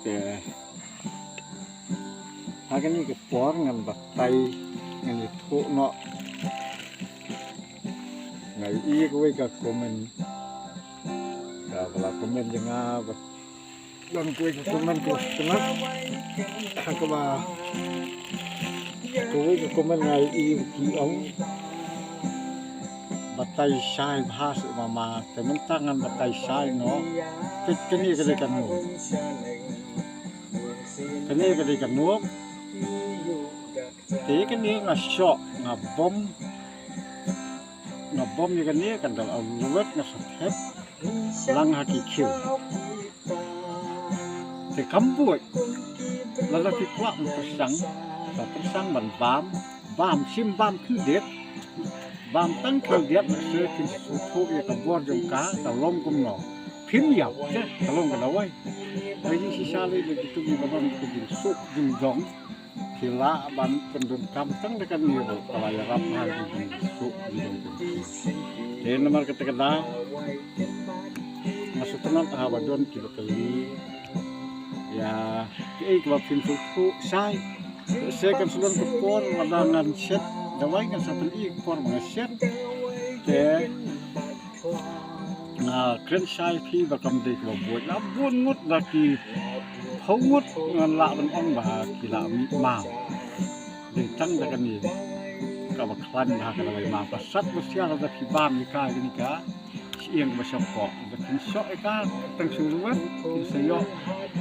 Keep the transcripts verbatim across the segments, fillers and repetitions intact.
Te ha kane ka por ngan batai, ngan ïathuh noh. Nga ïohi kawei ka comment, ka ba la comment ïa nga, ba don kawei ka comment ka ba sngewtynnat. Ha kaba kawei ka comment nga ïohi ba ki ong, batai shai bha seh mama, te mynta ngan batai shai noh. Peit kane ka dei ka nuk. Kane ka dei ka nuk. Te kane nga shoh, nga bom, nga bom ïa kane, kan da lut nga sa thep lang ha ki khiew. Te kam buit, lada phi kwah ban pyrshang, sa pyrshang ban bam, bam, shim bam khyndiat, bam tang khyndiat, lehse phin sngewthuh ïa ka bor jong ka, ka long kumno. Phim ïap, te ka long ka dawai. Ka jingshisha lei da kitu kiba don ka jingsuk jingjong. Phi lah ban pyndonkam tang da kane ruh, ka la ïarap ha ka jingsuk jingjong. Te namar kata ka daw nga sngewtynnat haba don kiba kylli ïa kaei kaba phin sngewthuh shai. Lehse kan sa don ka por lada ngan shet dawai, ngan sa pyni ka por ba nga shet. Te nga kren shai phi ba kam dei kaba buit, la bun ngut, da ki phew ngut ngan lah ban ong ba ki la mih maw. Dei tang da kane kaba khlaiñ bha ka dawai maw. Ba sat ba siar da phi bam ïa ka kane ka shyieng ba shapoh, da phin shoh ïa ka tang shu ruh, phin sa ïoh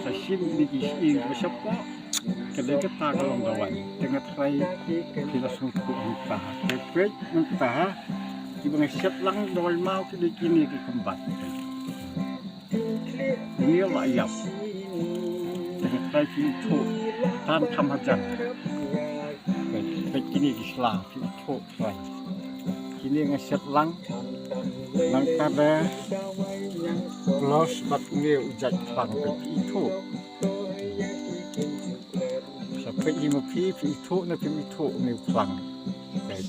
sa shim kine ki shyieng ba shapoh. Ka dei kata ka long dawai. Te nga tharai phi la sngewthuh mynta. Te peit mynta, kiba nga shet lang dawai maw ki dei kine ki kymbat. Une u la ïap. Te nga tharai phi ithuh, tan kham hajan. Peit, peit kine ki sla, phi ithuh tharai. Kine nga shet lang, nangta de plus bad une u jait phlang, peit, phi ithuh. Sa peit hi ma phi, phi ithuh ne phim ithuh une u phlang. Peit.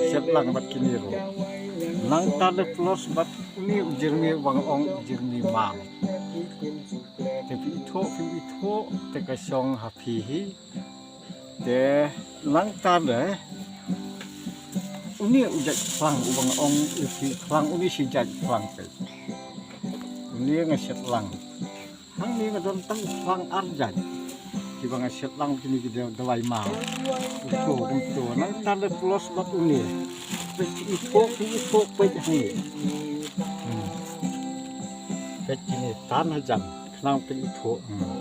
Shet lang bad kine ruh. Nangta de plus bad une u jyrmi, ba nga ong u jyrmi maw. Te phi ithuh phim ithuh, te ka shong ha phi hi. Te nangta de une u jait phlang uba nga ong ïa phi phlang, une shi jait phlang, peit. Une nga shet lang. Hangne nga don tang phlang ar jait kiba nga shet lang, kine ki da-, dawai maw. Uto kumto, nangta de plus bad une. Peit, ithuh, peit, ithuh, peit hangne. Hmm. Peit kine tan hajan. Khnang phin ithuh. Hmm.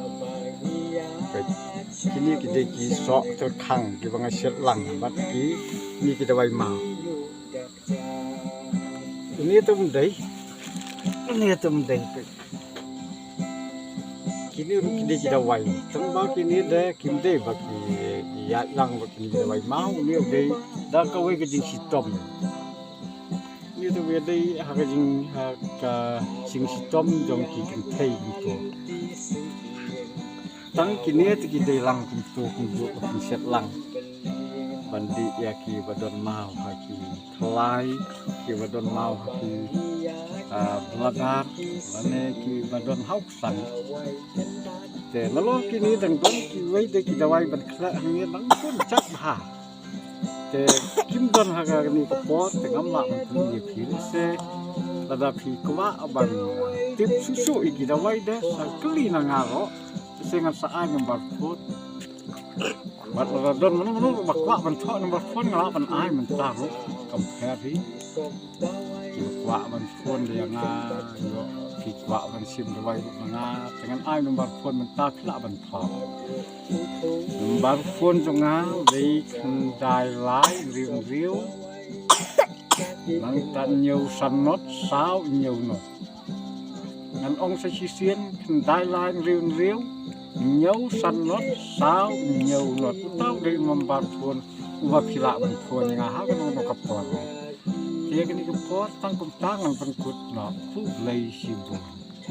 Peit. Kine ki dei ki soh tyrkhang kiba nga shet lang bad kine ki dawai maw. Une te um dei. Une te um dei, peit. Kine ruh ki dei ki dawai. Tang ba kine de kim dei ba ki ïaid lang ba kine ki dawai maw, une u dei da kawei ka jingshitom. Une te u dei ha ka jing, ha ka jingshitom jong ki kynthei kumto. Tang kine te ki dei lang kumto, kumto ba kin shet lang ban dih ïa kiba don maw ha ki thlai, kiba don maw ha ki, ah, bladder, lane kiba don ha u ksang. Te nalor kine dang don kiwei de ki dawai ban khleh hangne, dang bun jait bha. Te kim don ha kane ka por, te ngam lah ban pyni ïa phi. Lehse lada phi kwah ban tip shuh shuh ïa ki dawai de, sa kylli na nga ruh. Lehse ngan sa ai number phone. Bad lada don mano mano ba kwah ban thoh number phone, nga lah ban ai mynta ruh. Kam pher hi. Kiba kwah ban phone da ïa nga, ïoh, ki kwah ban shim dawai ruh na nga, te ngan ai number phone mynta, phi lah ban thoh. Number phone jong nga dei khyndai lai hynriew hynriew, nangta hynñiew san not saw hynñiew not. Ngan ong sa shisien, khyndai lai hynriew hynriew, hynñiew san not saw hynñiew not. Uta u dei u number phone uba phi lah ban phone ïa nga ha kano kano ka por. Te ïa kane ka por tang kumta ngan pynkut noh. Khublei shibun.